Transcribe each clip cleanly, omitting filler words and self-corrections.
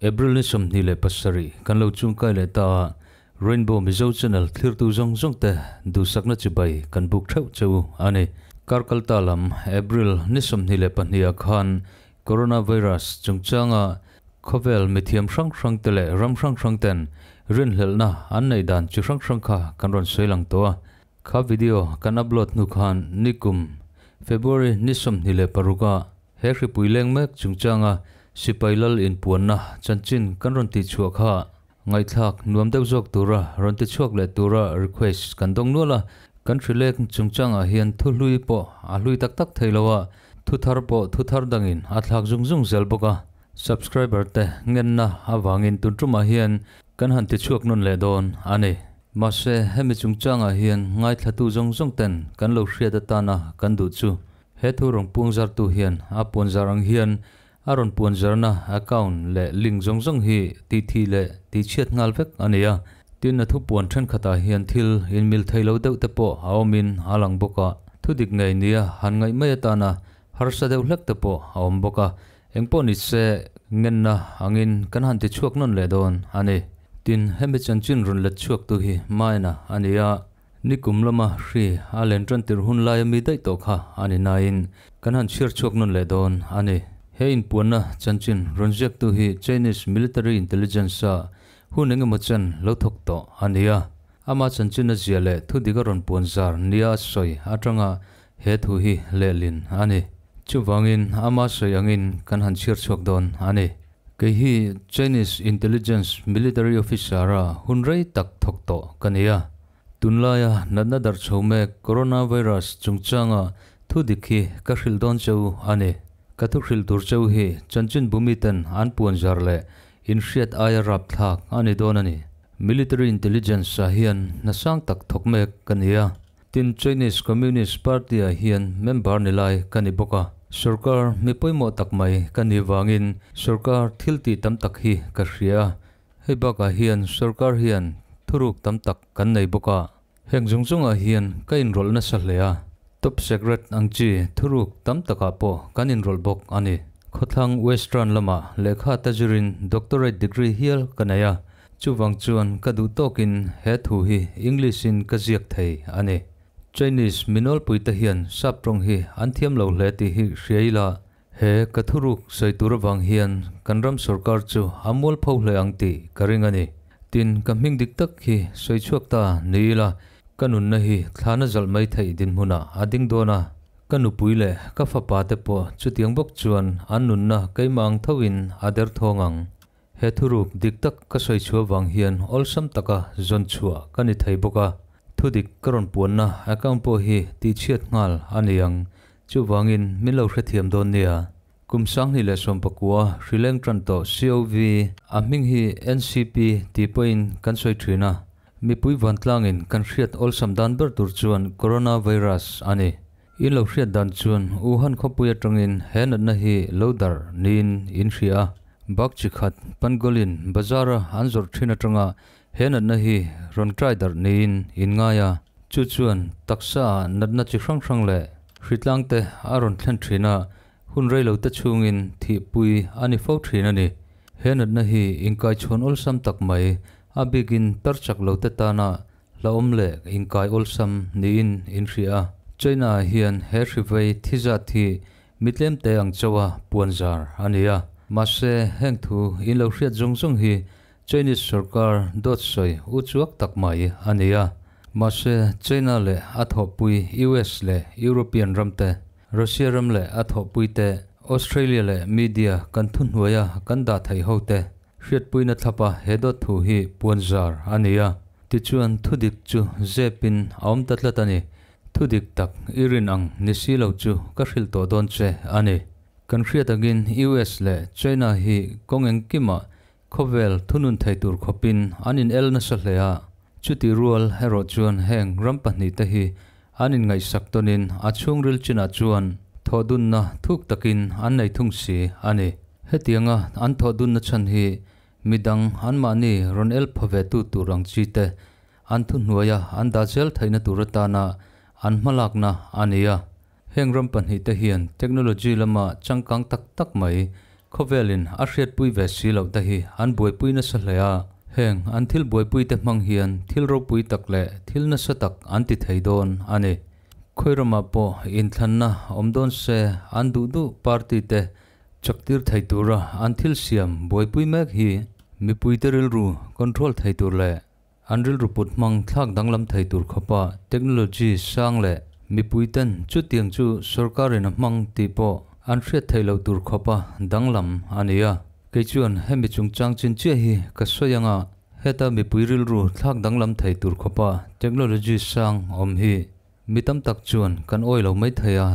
April ni 27 kan lo chungkai leh ta a, Rainbow Mizo Channel thlirtu zawng zawng te duhsakna chibai kan buk theuh cheu a ni. Kar kalta lam April ni 22 ah khan Coronavirus chungchanga khawvel mithiam hrang hrang te leh ram hrang hrang ten rinhlelhna an neih dan chi hrang hrang kha kan rawn sawi lang tawh a. Kha video kan upload hnu khan nikum February ni 26 ah he hripui leng mek chungchanga sipai lal inpuanna chanchin kan rawn tih chhuah kha ngaihthlak nuam deuh zawk tura rawn ti chhuak leh tura request kan dawng nual a. Kan hrilek chungchangah hian thu hlui pawh a hlui tak tak thei lo a, thu thar pawh thu thar dangin a thlak zung zung zel bawk a. Subscriber te ngenna avangin tun tumah hian kan han ti chhuak nawn leh dawn a ni. Mahse, hemi chungchangah hian ngaithlatu zawng zawng ten kan lo hriat atana kan duh chu he thu rawn puang zartu hian a puan zar ang hian a rawn puan zarna account leh link zawng zawng hi tih thih leh tih chhiat nghal vek a ni a. Tin, a thu puan thenkhatah hian thil inmil thei lo deuh te pawh a awmin a lang bawk a, thu dik ngei nia han ngaih mai atana harsa deuh hlek te pawh a awm bawk a. Engpawh ni se, ngenna angin kan han ti chhuak nawn leh dawn a ni. Tin, hemi chanchin rawn let chhuaktu hi Maina a ni a, nikum lama hri a len tan tirh hun laia mi daih tawh kha a ni nain kan han chhiar chhuak nawn leh dawn a ni. He inpuanna chanchin rawn ziaktu hi Chinese Military Intelligence-a hun engemaw chen lo thawk tawh a ni a, ama chanchin a zia leh thudik a rawn puan zar nia a sawi atanga he thu hi lehlin a ni. Chuvangin ama sawi angin kan han chhiar chhuak dawn a ni. Kei hi Chinese Intelligence Military Officer-a hun rei tak thawk tawh ka ni a. Tunlaia natna darh chho mek Coronavirus chungchanga thu dik hi ka hrilh dawn cheu a ni. Ka thu hrilh tur cheu hi chanchin bumiten an puan zar leh inhriat aia rapthlak a ni dawn a ni. Military Intelligence-ah hian hna sang tak thawk mek ka ni a. Tin, Chinese Communist Party-ah hian member ni lai ka ni bawk a. Sorkar mi pawimawh tak mai ka nih vangin sorkar thil tih tam tak hi ka hria a. Hei bakah hian sorkar hian thuruk tam tak kan nei bawk a. Heng zawng zawngah hian ka inrawlh nasa hle a. Top secret ang chi thuruk tam takah pawh kan inrawlh bawk a ni. Khawthlang Western lamah lehkha ta zirin doctorate degree hial ka nei a. Chuvang chuan ka duh tawkin he thu hi English-in ka ziak thei a ni. Chinese minawlpuite hian sap tawng hi an thiam lo hle tih hi hria ila, he ka thuruk sawi tur avang hian kan ram sorkar chu a mualpho hle ang tih ka ring a ni. Tin, ka hming dik tak hi sawi chhuak ta ni ila, ka nunna hi thlana zalh mai theih dinhmunah a ding dawn a, ka nupui leh ka fapa te pawh chutiang bawk chuan an nunna keimah ang thoin a derthawng ang. He thuruk dik tak ka sawi chhuah vang hian awlsam taka zawn chhuah ka ni thei bawk a, thudik ka rawn puanna account pawh hi tihchhiat nghal a ni ang, chuvangin min lo hrethiam dawn nia. Kum 2019 hrileng tan tawh COV a hming hi NCP tih pawhin kan sawi thin a, mipui vantlangin kan hriat awlsam dan ber tur chuan Coronavirus a ni. In lo hriat dan chuan Wuhan khawpui atangin he natna hi lo darh niin in hria a. Bak chi khat Pangolin bazar-a an zawrh thin atanga he natna hi rawn trai darh niin in ngai a. Chu chuan taksa-ah natna chi hrang hrang leh hritlang te a rawn thlen thin a, hun rei lo te chhungin thihpui a ni fo thin a ni. He natna hi inkaichhawn awlsam tak mai, a bikin tar chak lo te tana Hlauhawm leh inkai awlsam niin in hria a. China-ah hian he hrivei thi zat hi mi tlemte ang chauha puan zar a ni a. Mahse, heng thu in lo hriat zawng zawng hi Chinese sorkar dawt sawi u chuak tak mai a ni a. Mahse, China leh a thawhpui US leh European ramte, Russia ram leh a thawhpuite, Australia leh media kan thuhnuaia kan dah theih hote, Hriatpuina thlapa he dawt thu hi puan zar a ni a, tichuan thudik chu zepin a awm ta tlat a ni. Thudik tak i rin ang ni si lo chu ka hrilh tawh dawn che a ni. Kan hriat angin US leh China hi kawng engkimah khawvel thunun thei tur khawpin an in el nasa hle a, chutih rual erawh chuan heng ram pahnihte hi an inngaihsak tawnin a chhungril chinah chuan thawhdunna thuk takin an nei thung si a ni. Hetianga an thawhdunna chhan hi midang anmahni rawn el pha ve tu tur ang chi te an thuhnuaia an dah zel theihna tur atana an hmalakna a ni a. Heng ram pahnihte hian technology lama changkang tak tak mai Khawvelin a hriatpui ve si loh te hi an buaipui nasa hle a, heng an thil buaipui te hmang hian thil ropui tak leh thil nasa tak an ti thei dawn a ni. Khawi ramah pawh inthlanna awm dawn se an duh duh party te chaktir thei tura an thil siam buaipui mek hi mipuite rilru control thei tur leh an rilru put hmang thlak danglam thei tur khawpa technology sang leh mipuiten chutiang chu sorkarin a hmang tih pawh an hriat theih loh tur khawpa danglam a ni a. Kei chuan hemi chungchang chin chiah hi ka sawi anga heta mipui rilru thlak danglam thei tur khawpa technology sang awm hi mi tam tak chuan kan awi lo mai thei a,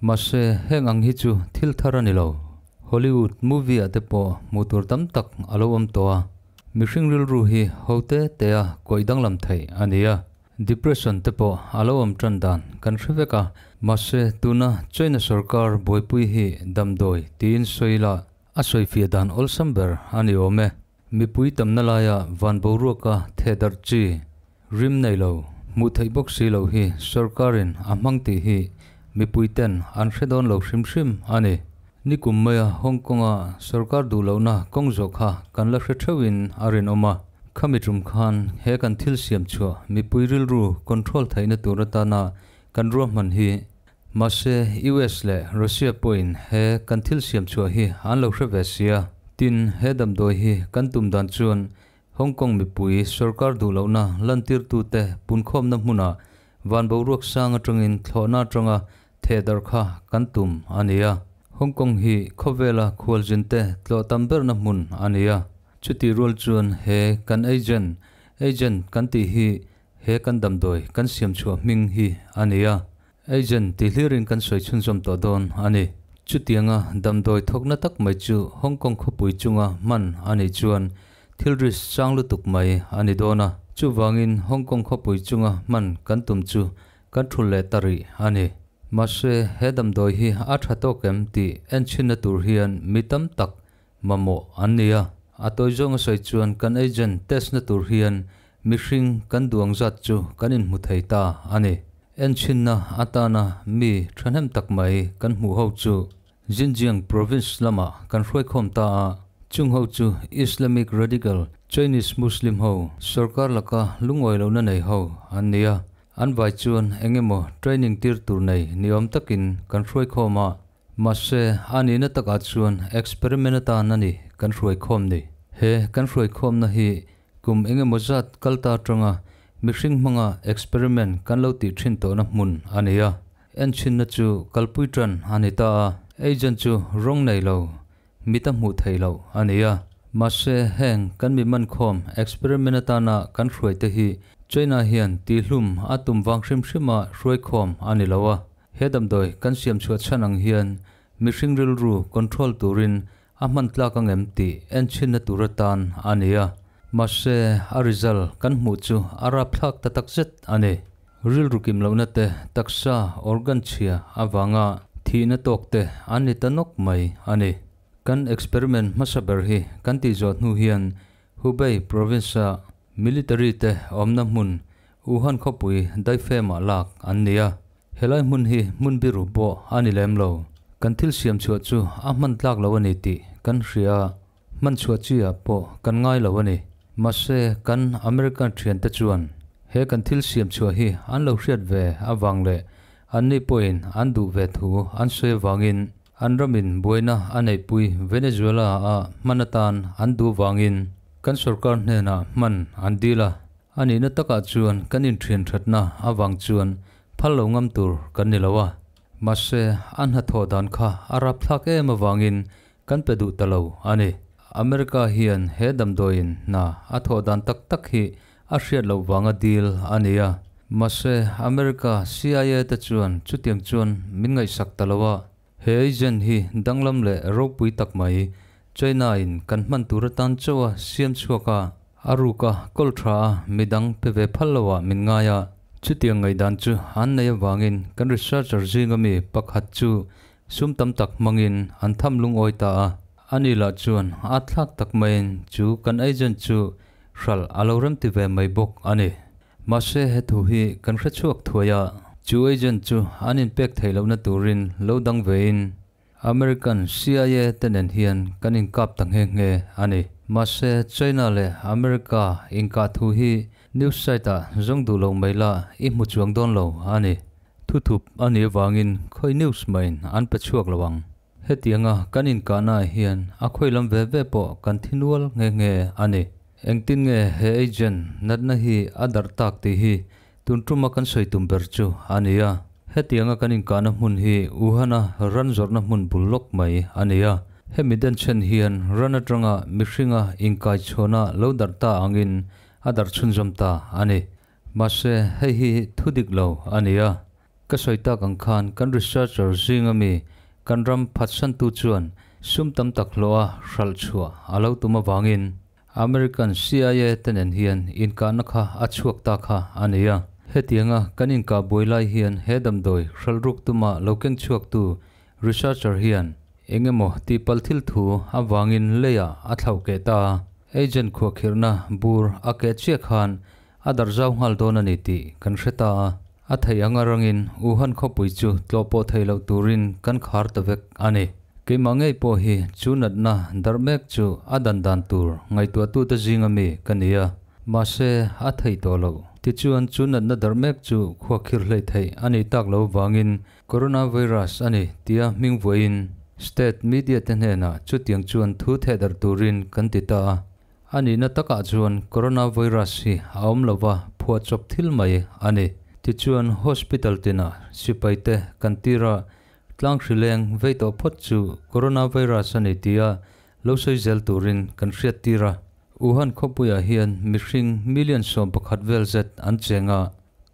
mahse heng ang hi chu thil thar a ni lo. Hollywood movie ah te pawh hmuh tur tam tak a lo awm tawh a, mihring rilru hi ho te te a kawih danglam theih a ni a, depression te pawh a lo awm tan dan kan hre vek a, mahse tuna China sorkar buaipui hi damdawi tiin sawi la a sawifiah dan awlsam ber a ni awm e. Mipui tamna laia van boruaka theh darh chi rim nei lo, hmuh theih bawk si loh hi sorkarin a hmang tih hi mipuiten an hre dawn lo hrim hrim a ni. Nikum maia Hong Kong-a sorkar duh lohna kawng zawh kha kan la hre theuhin a rinawm a. Khami tum khan he kan thil siam chhuah mipui rilru control theihna tur atana kan ruahman hi Mahse, US leh Russia pawhin he kan thil siam chhuah hi an lo hre ve sia. Tin, he damdawi hi kan tum dan chuan Hong Kong mipui sorkar duh lohna lantirtute punkhawmna hmunah van boruak sang atangin thlawhna atanga theh darh kha kan tum a ni a. Hong Kong hi khawvela khualzinte tlawh tam berna hmun a ni a. Chutih rual chuan he kan agent, agent kan tih hi he kan damdawi kan siam chhuah hming hi a ni a. Agent ti hlirin kan sawi chhunzawm tawh dawn a ni. Chutianga damdawi thawkna tak mai chu Hong Kong khawpui chunga hman a nih chuan thil risk chang lutuk mai a ni dawn a. Chuvangin Hong Kong khawpui chunga hman kan tum chu kan thul leh ta rih a ni. Mahse, he damdawi hi a tha tawk em tih enchhinna tur hian mi tam tak mamawh an ni a. A tawi zawnga sawi chuan kan agent test na tur hian mihring kan duang zat chu kan inhmu thei ta a ni. Enchhinna atana mi thahnem tak mai kan hmuh ho chu Xinjiang province lamah kan hruaikhawm ta a, chung ho chu Islamic radical Chinese Muslim ho sorkar laka lungawi lohna nei ho an ni a, an vai chuan eng emaw training tir tur nei ni awm takin kan hruaikhawm a, mahse a nihna takah chuan experiment atan a ni kan hruaikhawm ni. He kan hruaikhawmna hi Kum engemaw zat kal ta atanga mihring hmanga experiment kan lo tih thin tawhna hmun a ni a, enchhinna chu kalpui tan a ni ta a, agent chu rawng nei lo, mit a hmuh theih loh a ni a. Mahse, heng kan mi mankhawm experiment atana kan hruaite hi China hian tihhlum a tum vang hrim hrima hruaikhawm a ni lo a, he damdawi kan siam chhuah chhan ang hian mihring rilru control turin A hman tlak ang em tih enchhinna tur atan a ni a, mahse a result kan hmuh chu a rapthlak ta takzet a ni. Rilru kim lohna te, taksa organ chhia avanga thihna tawk te an ni ta nawk mai a ni. Kan experiment hmasa ber hi kan tih zawh hnu hian Hubei province-a military te awmna hmun Wuhan khawpui daifemah lak an ni a. Helai hmun hi hmun biru pawh a ni lem lo. Kan thil siam chhuah chu a hman tlak lo a ni tih kan hria a, hman chhuah chi ah pawh kan ngai lo a ni. Mahse, kan American thiante chuan he kan thil siam chhuah hi an lo hriat ve avang leh anni pawhin an duh ve thu an sawi avangin an ramin buaina a neihpui Venezuela ah hman atan an duh vangin kan sorkar hnenah hman an dil a. A nihna takah chuan kan inthian thatna avang chuan phal lo ngam tur kan ni lo a, mahse a hnathawh dan kha a rapthlak em avangin kan pe duh ta lo a ni. America hian he damdawiin hna a thawh dan tak tak hi a hriat loh vanga dil a ni a, mahse America CIA te chuan chutiang chuan min ngaihsak ta lo a, He agent hi danglam leh ropui tak mai, China in kan hman tur atan chauh a siam chhuak a, a ruk a kawl tha a midang pe ve phal lo ah min ngai a. Chutiang ngaihdan chu an nei avangin kan researcher zinga mi pakhat chu sum tam tak hmangin an tham lungawi ta a, ani lah chuan a thlak tak maiin chu kan agent chu hralh a lo remti ve mai bawk a ni. Mahse he thu hi kan hre chhuak thuai a, chu agent chu an inpek theih lohna turin lo dang vein American CIA te nen hian kan inkap ta nghe nghe a ni. Mahse China leh America inkah thu hi news site ah zawng duh lo mai la i hmu chuang dawn lo a ni. Thuthup a nih avangin khawi news mahin an pe chhuak lo ang. Hetianga kan inkahnaah hian a khawi lam ve ve pawh kan thi nual nghe nghe a ni. Engtin nge he agent natna hi a darh tak tih hi tun tuma kan sawi tum ber chu a ni a. Hetianga kan inkahna hmun hi Wuhan-a ran zawrhna hmun bul lawk mai a ni a. Hemi denchhen hian ran atanga mihringa inkaichhuahna lo darh ta angin a darh chhunzawm ta a ni. Mahse, hei hi thu dik lo a ni a. Ka sawi tak ang khan kan researcher zinga mi kan ram phatsantu chuan sum tam tak hlawha hralh chhuah a lo tum avangin American CIA te nen hian inkahna kha a chhuak ta kha a ni a. Hetianga kan inkah buai lai hian he damdawi hralh ruk tuma lo keng chhuaktu researcher hian eng emaw tihpalh thil thu avangin leiah a thlauh keh ta a. Agent khuahkhirhna bur a keh chiah khan A darh zau nghal dawn a ni tih kan hre ta a, a theih anga rangin Wuhan khawpui chu tlawh pawh thei loh turin kan khar ta vek a ni. Keimah ngei pawh hi chu natna darh mek chu a dan dan tur ngaihtuahtute zinga mi ka ni a, mahse a theih tawh loh. Tichuan chu natna darh mek chu khuakhir hleih theih a nih tak lo vangin Coronavirus a ni tia hming vuahin state media te hnenah chutiang chuan thu thehdarh turin kan ti ta a. A nihna takah chuan Coronavirus hi a awm lova phuahchawp thil mai a ni. Tichuan hospital tinah sipai te kan tir a, tlang hri leng vei tawh phawt chu Coronavirus a ni tia lo sawi zel turin kan hriat tir a. Wuhan khawpuiah hian mihring million 11 vel zet an cheng a,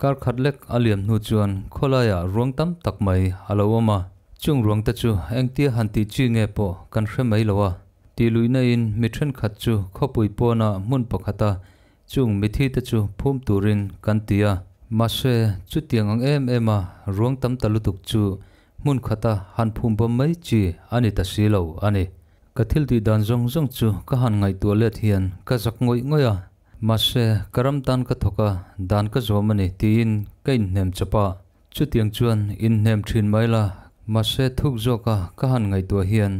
kar khat lek a liam hnu chuan khawlaiah ruang tam tak mai a lo awm a, chung ruang te chu engtia han tih chi nge pawh kan hre mai lo a. Tih luihna-in mi thenkhat chu khawpui pawna hmun pakhata chung mithite chu phum turin kan ti a. Mahse, chutiang ang em ema ruang tam ta lutuk chu hmun khata han phum bawm mai chi a ni ta si lo a ni. Ka thil tih dan zawng zawng chu ka han ngaihtuah let hian ka zak ngawih ngawih a. Mahse, ka ram tan ka thawk a, dan ka zawm a ni tiin ka inhnem chawp a. Chutiang chuan inhnem thin mai la, mahse thuk zawka ka han ngaihtuah hian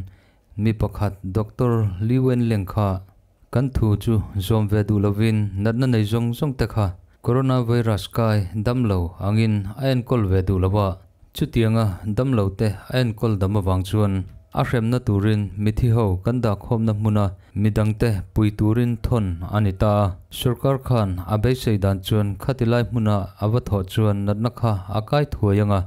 Mi pakhat Doctor Li Wenleng kha kan thu chu zawm ve duh lovin natna nei zawng zawng te kha Coronavirus kai damlo angin a enkawl ve duh lo a, chutianga damlo te a enkawl dam avang chuan a hremna turin mithi ho kan dahkhawmna hmuna midangte pui turin thawn a ni ta a. Sorkar khan a beisei dan chuan khati lai hmuna a va thawh chuan natna kha a kai thuai anga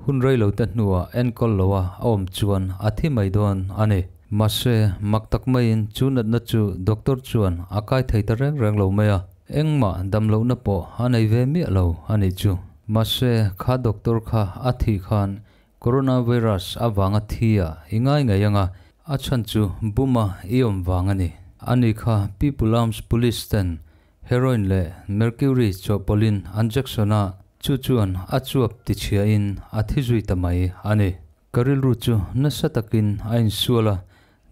Hun rei lo te hnuah enkawl loa a awm chuan a thi mai dawn a ni. Mahse, mak tak maiin chu natna chu doctor chuan a kai thei ta reng reng lo mai a, engmah damlohna pawh a nei ve miah lo a nih chu. Mahse, kha doctor kha a thih khan coronavirus avanga thi ah i ngai ngei anga, a chhan chu buma i awm vang a ni. Ani kha People Arms Police ten Heroin leh Mercury chawhpawlhin an jection a, chu chuan a chuap tichhiain a thi zui ta mai a ni. Ka rilru chu nasa takin a insual a,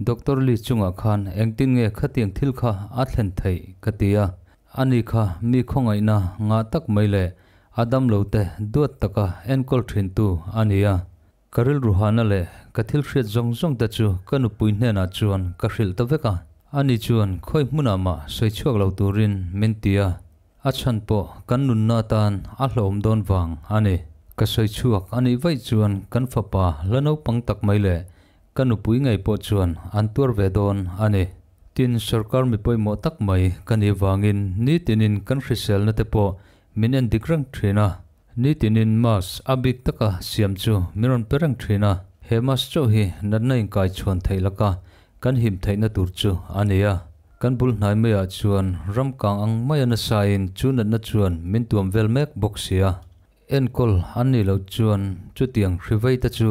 Doctor Lee chungah khan engtin nge khatiang thil kha a thlen theih ka ti a, ani kha mi khawngaihna ngah tak mai leh a damlo te duat taka enkawl thintu a ni a. Ka rilru hahna leh ka thil hriat zawng zawng te chu ka nupui hnenah chuan ka hrilh ta vek a, ani chuan khawi hmunah mah sawi chhuak lo turin min ti a, a chhan pawh kan nunna atan a hlauhawm dawn vang a ni. Ka sawi chhuak a nih vaih chuan kan fapa la naupang tak mai leh ka nupui ngei pawh chuan an tuar ve dawn a ni. Tin, sorkar mi pawimawh tak mai ka nih vangin nitinin kan hriselna te pawh min en dik reng thin a. Nitinin mask a bik taka siam chu min rawn pe reng thin a, he mask chauh hi natna inkai chhuan theih laka kan him theihna tur chu a ni a. Kan bul hnai maiah chuan ram kang ang maia nasain chu natna chuan min tuam vel mek bawk si a. Enkawl an nih loh chuan chutiang hri vei te chu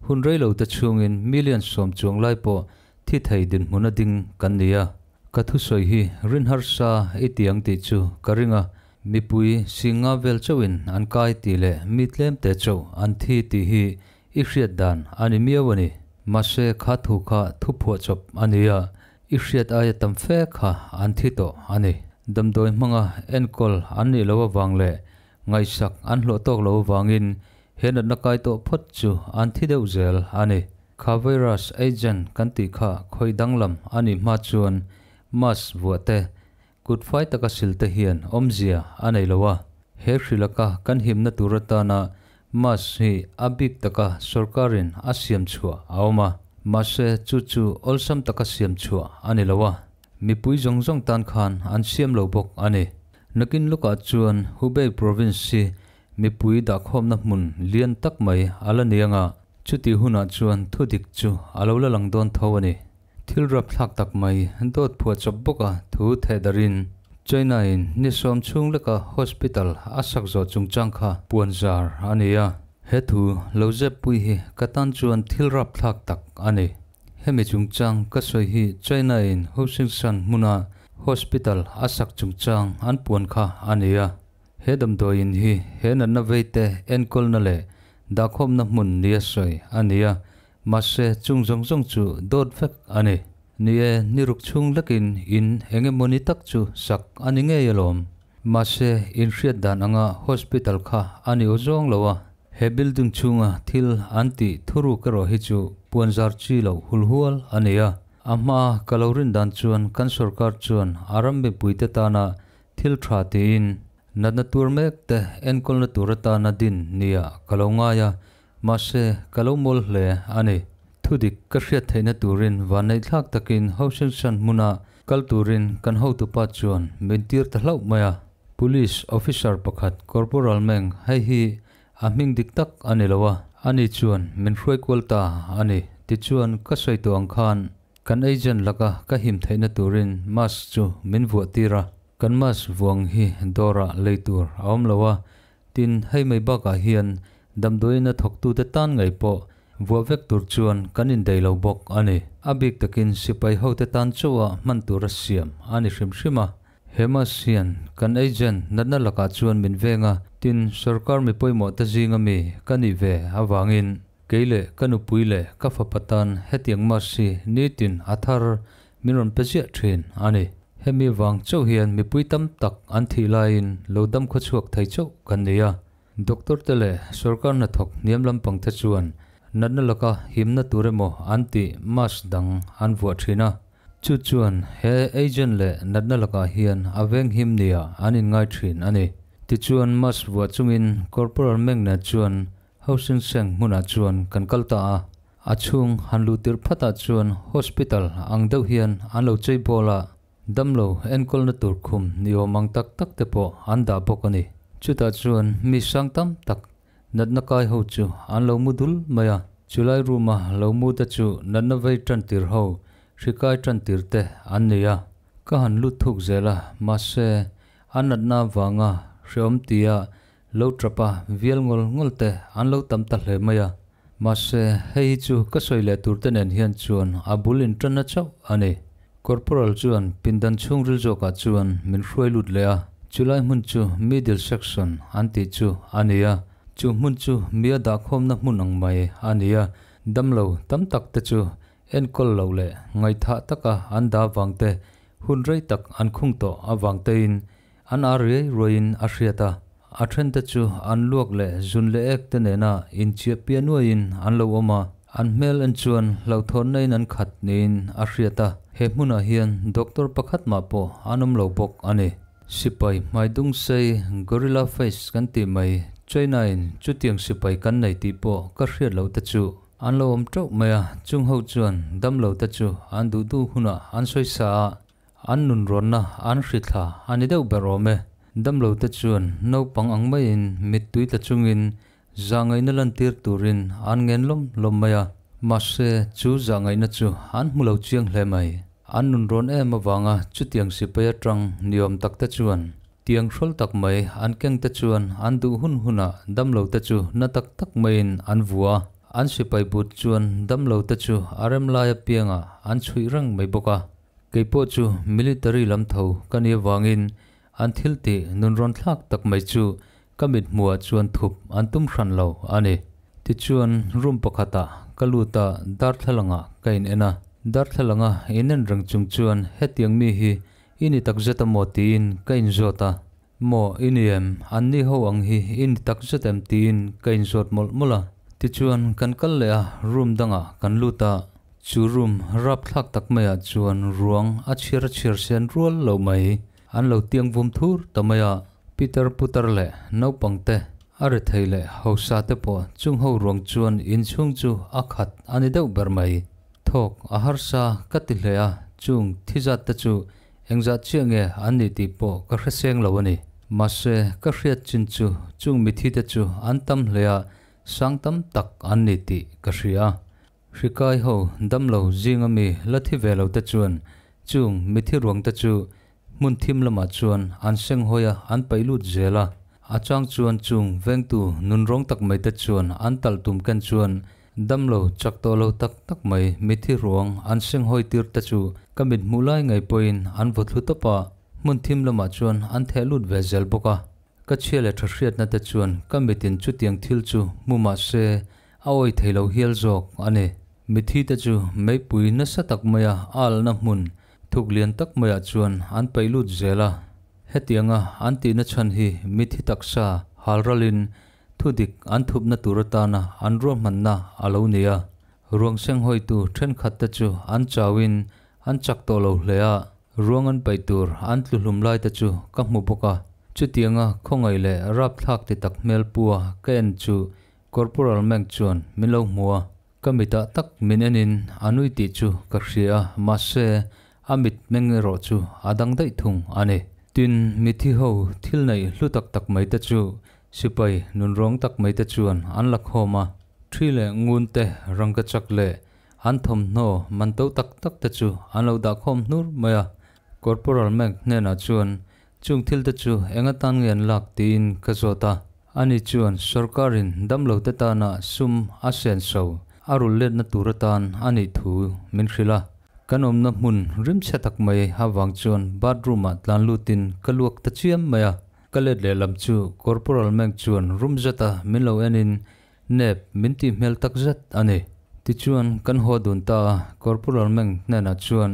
hun rei lo te chhungin million 10 chuang lai pawh thi thei dinhmun a ding kan ni a. Ka thusawi hi rin harsa i ti ang tih chu ka ring a, Mipui singa vel chauhin an kai tih leh mi tlemte chauh an thi tih hi i hriat dan a ni miau a ni. Mahse kha thu kha thu phuahchawp a ni a, i hriat aia tam fe kha an thi tawh a ni. Damdawi hmanga enkawl an nih loh avang leh ngaihsak an hlawh tawk loh avangin he natna kai tawh phawt chu an thi deuh zel a ni. Kha virus agent kan tih kha khawih danglam a nih hma chuan mask vuah te, kut fai taka sil te hian awmzia a nei lo a. He hri laka kan himna tur atana mask hi a bik taka sorkarin a siam chhuah a awm a. Mahse chu chu awlsam taka siam chhuah a ni lo a. Mipui zawng zawng tan khan an siam lo bawk a ni. Nakin lawkah chuan Hubei province hi mipui dahkhawmna hmun lian tak mai a la ni anga, chutih hunah chuan thudik chu a lo la lang dawn tho a ni. Thil rapthlak tak mai dawt phuah chawp bawka thu theh darin China-in ni sawm chhung leka hospital a sak zawh chungchang kha puan zar a ni a. He thu lo zep pui hi ka tan chuan thil rapthlak tak a ni. Hemi chungchang ka sawi hi China-in Hosingsan hmuna hospital a sak chungchang an puan kha a ni a. He damdawiin hi he natna veite enkawlna leh dahkhawmna hmun nia sawi a ni a, mahse chung zawng zawng chu dawt vek a ni. Ni e, ni ruk chhung lekin in eng emawni tak chu sak a ni ngei alawm. Mahse, inhriat dan anga hospital kha a ni awzawng lo a, he building chhunga thil an tih thuruk erawh hi chu puanzar chi loh hulhual a ni a. A hmaa ka lo rin dan chuan kan sorkar chuan a ram mipuite tana thil tha tiin natna tur mek te enkawlna tur atana din nia ka lo ngai a, mahse ka lo mawl hle a ni. Thudik ka hriat theihna turin vanneihthlak takin Hoshinsan hmuna kal turin kan hotupa chuan min tir ta hlauh mai a. Police officer pakhat Corporal Meng hei hi a hming dik tak a ni lo a, ani chuan min hruai kual ta a ni. Tichuan ka sawi tawh ang khan Kan agent laka ka him theihna turin mask chu min vuah tir a, kan mask vuang hi dawrah lei tur a awm lo a, tin hei mai bakah hian damdawiina thawktute tan ngei pawh vuah vek tur chuan kan indaih lo bawk a ni. A bik takin sipai hote tan chauha hman tur a siam a ni hrim hrim a. He mask hian kan agent natna lakah chuan min veng a, tin sorkar mi pawimawh te zinga mi ka nih ve avangin Kei leh ka nupui leh ka fapa tan hetiang mask hi nitin a thar min rawn pe ziah thin a ni. Hemi vang chauh hian mipui tam tak an thih laiin lo dam khawchhuak thei chauh kan ni a. Doctor te leh sorkar hnathawk hniam lampang te chuan natna laka himna tur emaw an tih mask dang an vuah thin a. Chu chuan he agent leh natna lakah hian a venghim nia an inngai thin a ni. Tichuan mask vuah chungin Corporal Meng nen chuan Housing Seng hmunah chuan kan kal ta a, a chhung han luh tirh phatah chuan hospital ang deuh hian an lo chei bawl a, damlo enkawlna tur khum ni awm ang tak tak te pawh an dah bawk a ni. Chutah chuan mi sang tam tak natna kai ho chu an lo mu dul mai a, chulai room a lo mu te chu natna vei tan tir ho, hri kai tan tir te an ni a. Ka han lut thuk zel a, mahse an natna avanga hreawm tia Lo tap a, vial ngawl ngawl te an lo tam ta hle mai a. Mahse, hei hi chu ka sawi leh tur te nen hian chuan a bul intanna chauh a ni. Corporal chuan pindan chhungril zawkah chuan min hruai lut leh a, chulai hmun chu middle section an tih chu a ni a. Chu hmun chu mi a dahkhawmna hmun ang mai a ni a, damlo tam tak te chu enkawl loh leh ngaihthah taka an dah vang te, hun rei tak an khung tawh avang tein An ar riai ruaiin a hriat a, a thente chu an luak leh zun leh ek te nena inchiah piah nuaiin an lo awm a, an hmel en chuan hlauhthawnna in an khat niin a hriat a, he hmunah hian doctor pakhat mah pawh an awm lo bawk a ni. Sipai hmai dung sei, gorilla face kan tih mai, China in chutiang sipai kan nei tih pawh ka hriat loh te chu an lo awm teuh mai a, chung ho chuan damlo te chu an duh duh hunah an sawi sa a, An nunrawnna an hri thla a ni deuh ber awm e. Damlo te chuan naupang ang maiin mittui tla chungin zahngaihna lantir turin an ngen lawm lawm mai a. Mahse, chu zahngaihna chu an hmu lo chiang hle mai. An nunrawn em avanga chutiang sipai atang niawm tak te chuan tiang hrawl tak mai an keng te chuan an duh hun hunah damlo te chu na tak tak maiin an vua a. An sipai but chuan damlo te chu a rem lai apiangah an chhuih reng mai bawk a. Kei pawh chu military lam tho ka nih avangin an thil tih nunrawn thlak tak mai chu ka mit hmuhah chuan thup an tum hran lo a ni. Tichuan room pakhatah ka lut a, darthlalangah ka in en a. Darthlalanga in en reng chung chuan hetiang mi hi i ni takzet a maw tiin ka inzawt a. Maw i ni em? Anni ho ang hi i ni takzet em tiin ka inzawt mawlh mawlh a. Tichuan kan kal leh a, room dangah kan lut a, chu room rapthlak tak maiah chuan ruang a chhiar a chhiar sen rual lo mai an lo tiang vum thur ta mai a, pitar putar leh naupang te a rethei leh hausa te pawh chung ho ruang chuan inchhung chu a khat a ni deuh ber mai. Thawk a harsa ka ti hle a, chung thizat te chu engzah chiah nge an nih tih pawh ka hre seng lo a ni. Mahse, ka hriat chin chu chung mithi te chu an tam hle a, sang tam tak an ni tih ka hria. Hrikai ho damlo zinga mi la thi ve lo te chuan chung mithi ruang te chu hmun thim lamah chuan an seng hawi a, an paih lut zel a. A chang chuan chung vengtu nunrawng tak mai te chuan an talh tum ken chuan damlo chak tawh lo tak tak mai mithi ruang an seng hawi tir te chu ka mit hmuh lai ngei pawhin an vaw thlu tawp a, hmun thim lamah chuan an theh lut ve zel bawk a. Ka chhia leh tha hriatna te chuan ka mitin chutiang thil chu hmu mah se a awi thei lo hial zawk a ni. Mithi te chu meipui nasa tak maia a alhna hmun thuk lian tak maiah chuan an paih lut zel a. Hetianga an tihna chhan hi mithi taksa halralin thudik an thupna tur atana an ruahmanna a lo ni a. Ruang senghawitu thenkhat te chu an chauin an chak tawh lo hle a, ruang an paih tur an tlu hlum lai te chu ka hmu bawk a. Chutianga khawngaih leh rapthlak ti tak hmel pua ka en chu Corporal Meng chuan min lo hmu a, ka mitah tak min enin a nui tih chu ka hria a, mahse a mit meng erawh chu a dang daih thung a ni. Tin, mithi ho thil neih hlu tak tak mai te chu sipai nunrawng tak mai te chuan an la khawm a, thi leh ngun te, rangkachak leh an thawmhnaw man to tak tak te chu an lo dah khawm hnur mai a. Corporal Meng hnenah chuan Chung thil te chu eng atan nge an lak tiin ka zawt a, ani chuan sorkarin damlo te tana sum a senso a rulh letna tur atan a nih thu min hrilh a. Kan awmna hmun rimchhe tak mai avang chuan bathroom ah tlan lutin ka luak ta chiam mai a, ka let lehlam chu Corporal Meng chuan rum zeta min lo enin Nep min tih hmel tak zet a ni. Tichuan kan haw dun ta a, Corporal Meng hnenah chuan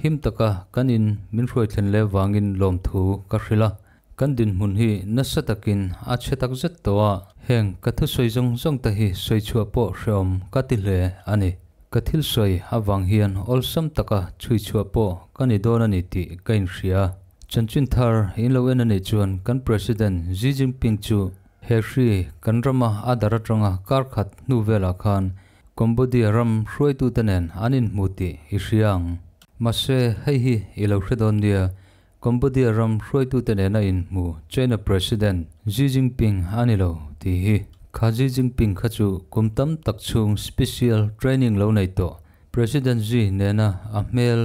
him taka kan in min hruai thlen leh vangin lawmthu ka hrilh a. Kan dinhmun hi nasa takin a chhe tak zet tawh a, heng ka thusawi zawng zawng te hi sawi chhuah pawh hrehawm ka ti hle a ni. Ka thil sawi avang hian awlsam taka chhui chhuah pawh ka ni dawn a ni tih ka inhria. Chanchin thar in lo en a nih chuan kan President Xi Jinping chu He hri kan rama a dar atanga kar khat hnu velah khan Cambodia ram hruaitute nen an inhmu tih i hria ang. Mahse, hei hi i lo hre dawn nia, Cambodia ram hruaitute nena inhmu China President Xi Jinping a ni lo tih hi. Kha Xi Jinping kha chu kum tam tak chhung special training lo nei tawh President Xi nena a hmel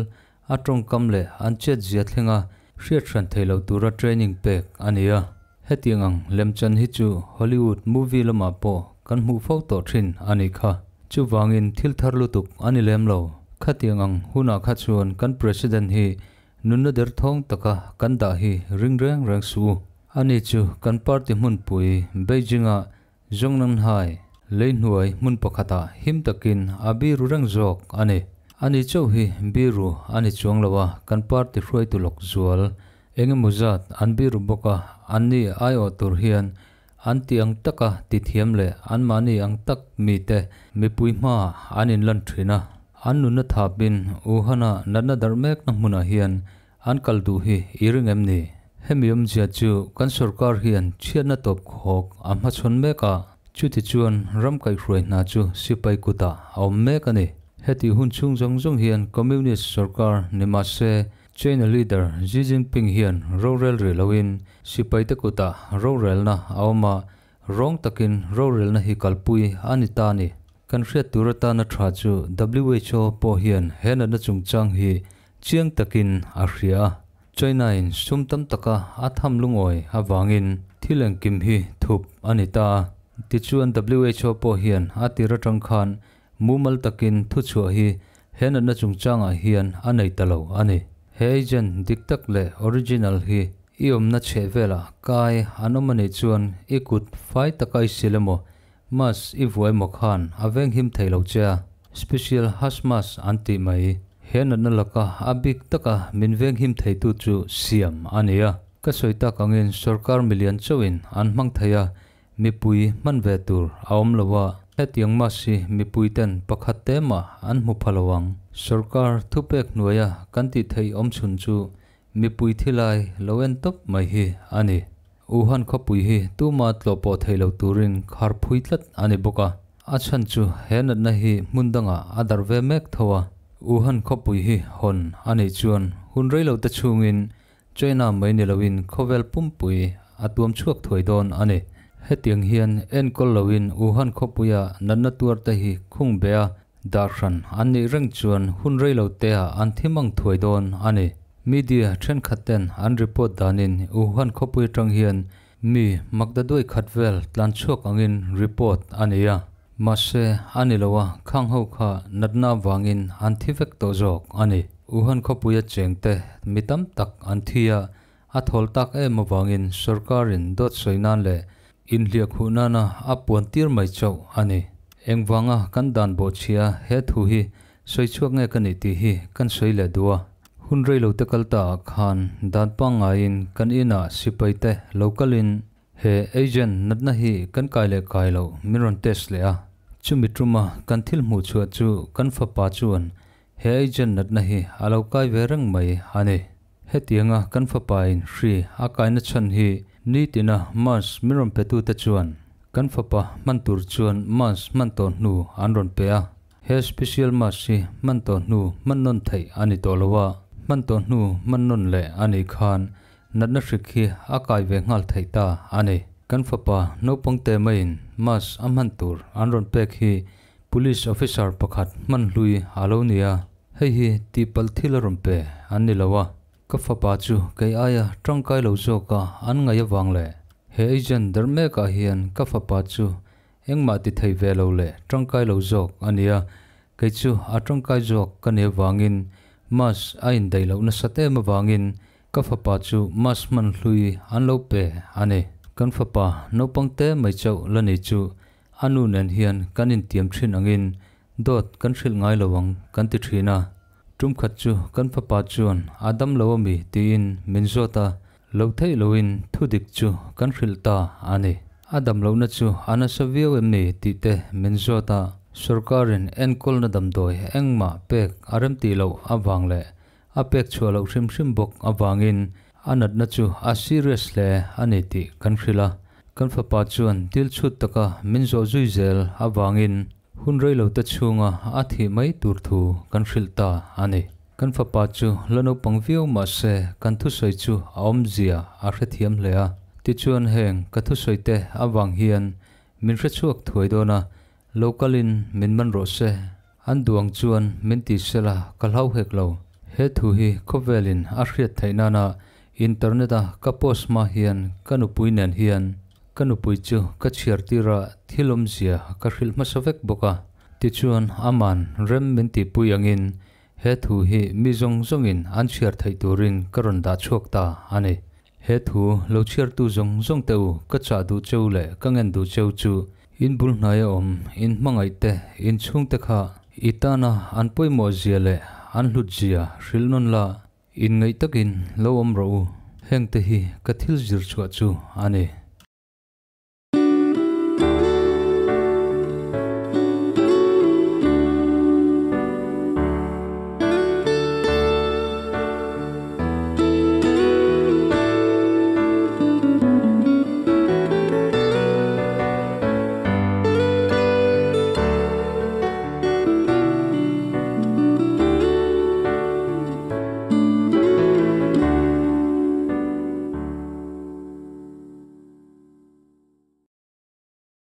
A tawngkam leh an chetzia thlenga hriat hran thei lo tura training pek a ni a. Hetiang ang lemchan hi chu Hollywood movie lamah pawh kan hmuh fo tawh thin a nih kha. Chuvangin thil thar lutuk a ni lem lo. Khatiang ang hunah kha chuan kan President hi nunna derthawng taka kan dah hi ring reng reng suh u. Ani chu kan party hmunpui Beijing-ah Zhongnanhai, leihnuai hmun pakhatah him takin a biru reng zawk a ni. Ani chauh hi biru a ni chuang lo a, kan party hruaitu lawk zual eng emaw zat an biru bawk a, anni aiawh tur hian an ti ang taka ti thiam leh anmahni ang tak mite mipui hmaah an inlan thin a. An nunna thapin Wuhan-a natna darh mekna hmunah hian An kal duh hi i ring em ni? Hemi awmzia chu kan sorkar hian chhiatna tawp khawk a hmachhawn mek a, chuti chuan ram kaihhruai hna chu sipai kutah a awm mek a ni. Heti hun chhung zawng zawng hian Communist sorkar ni mah se China leader Xi Jinping hian rorel rih loin sipaite kutah rorelna a awm a, rawng takin rorelna hi kalpui a ni ta a ni. Kan hriat tur atana tha chu WHO pawh hian he natna chungchang hi Chiang takin a hria a, China-in sum tam taka a tham lungawi avangin thil engkim hi thup a ni ta a. Tichuan WHO pawh hian a tir atang khan mumal takin thuchhuah hi he natna chungchangah hian a nei ta lo a ni. He agent dik tak leh original hi i awmna chheh velah kai an awm a nih chuan i kut fai taka i sil emaw Mask i vuai maw khan a veng him thei lo che a, special hash mask an tih mai. He natna laka a bik taka min veng him theitu chu siam a ni a. Ka sawi tak angin sorkar milian chauhin an hmang thei a, mipui hman ve tur a awm lo a. Hetiang mask hi mipuiten pakhat te mah an hmu pha lo ang. Sorkar thupek hnuaia kan tih theih awmchhun chu mipui thilai lo en tawp mai hi a ni. Wuhan khawpui hi tuma tlawh pawh thei lo turin khar phui tlat a ni bawk a. A chhan chu he natna hi hmun dangah a darh ve mek tho a. Wuhan khawpui hi hawn a nih chuan hun reilote chhungin China mai ni loin khawvel pumpui a tuam chhuak thuai dawn a ni. Hetiang hian enkawl loin Wuhan khawpuia natna tuarte hi khung bea dah hran an nih reng chuan hun reiloteah an thi mang thuai dawn a ni. Media thenkhat ten an report danin Wuhan khawpui atang hian mi makdaduai khat vel tlan chhuak angin report a nei a. Mahse, a ni lo a, khang ho kha natna avangin an thi vek tawh zawk a ni. Wuhan khawpuia chengte mi tam tak an thi a, a thawl tak em avangin sorkarin dawt sawi nan leh inhliah khuh nana a puan tir mai chauh a ni. Engvanga kan dan bawhchhia he thu hi sawi chhuak nge ka nih tih hi kan sawi leh duh a. Hun reilo te kal ta ah khan dan pangngaiin kan inah sipai te lo kalin he agent natna hi kan kai leh kai loh min rawn test leh a. Chumi tuma kan thil hmuh chhuah chu kan fapa chuan he agent natna hi a lo kai ve reng mai a ni. Hetianga kan fapain hri a kaina chhan hi nitina mask min rawn petute chuan kan fapa hman tur chuan mask hman tawh hnu an rawn pe a. He special mask hi hman tawh hnu hman nawn theih a ni tawh lo a, hman tawh hnu hman nawn leh a nih khan natna hrik hi a kai ve nghal theih ta a ni. Kan fapa naupang te maiin mask a hman tur an rawn pek hi Police officer pakhat hman hlui a lo ni a, hei hi tihpalh thil a rawn pe an ni lo a, ka fapa chu kei aia tangkai lo zawka an ngaih avang leh he agent der mekah hian ka fapa chu engmah ti thei ve lo leh tangkai lo zawk a ni a, kei chu a tangkai zawk ka nih avangin mask a indaih loh nasat em avangin ka fapa chu mask hman hlui an lo pe a ni. Kan fapa naupang te mai chauh la ni chu A nu nen hian kan intiam thin angin dawt kan hrilh ngai lo ang kan ti thin a. Tum khat chu kan fapa chuan a dam lo ami tiin min zawt a, lo theih loin thu dik chu kan hrilh ta a ni. A dam lohna chu a nasa viau em ni tih te min zawt a, sorkarin enkawlna damdawi engmah pek a remtih loh avang leh a pek chhuah loh hrim hrim bawk avangin a natna chu a serious hle a ni tih kan hrilh a. Kan fapa chuan dil chhut taka min zawh zui zel avangin hun reilote chhunga a thih mai tur thu kan hrilh ta a ni. Kan fapa chu la naupang viau mah se kan thusawi chu a awmzia a hrethiam hle a. Tichuan heng ka thusawite avang hian min hrechhuak thuai dawn a, lo kalin min man rawh se. An duang chuan min ti sela ka hlau hek lo. He thu hi khawvelin a hriat theih nana internet a ka post hma hian ka nupui nen hian ka nupui chu ka chhiar tir a thil awmzia ka hrilh hmasa vek bawk a. Tichuan aman rem min tihpui angin he thu hi mi zawng zawngin an chhiar theih turin ka rawn dah chhuak ta a ni. He thu lo chhiartu zawng zawng te u ka chah duh cheu leh ka ngen duh cheu chu in bul hnaia awm, in hmangaih te, in chhungte kha i tana an pawimawh zia leh an hlut zia hrilh nawn la, in ngaih takin lo awm rawh u. Heng te hi ka thil zir chhuah chu a ni.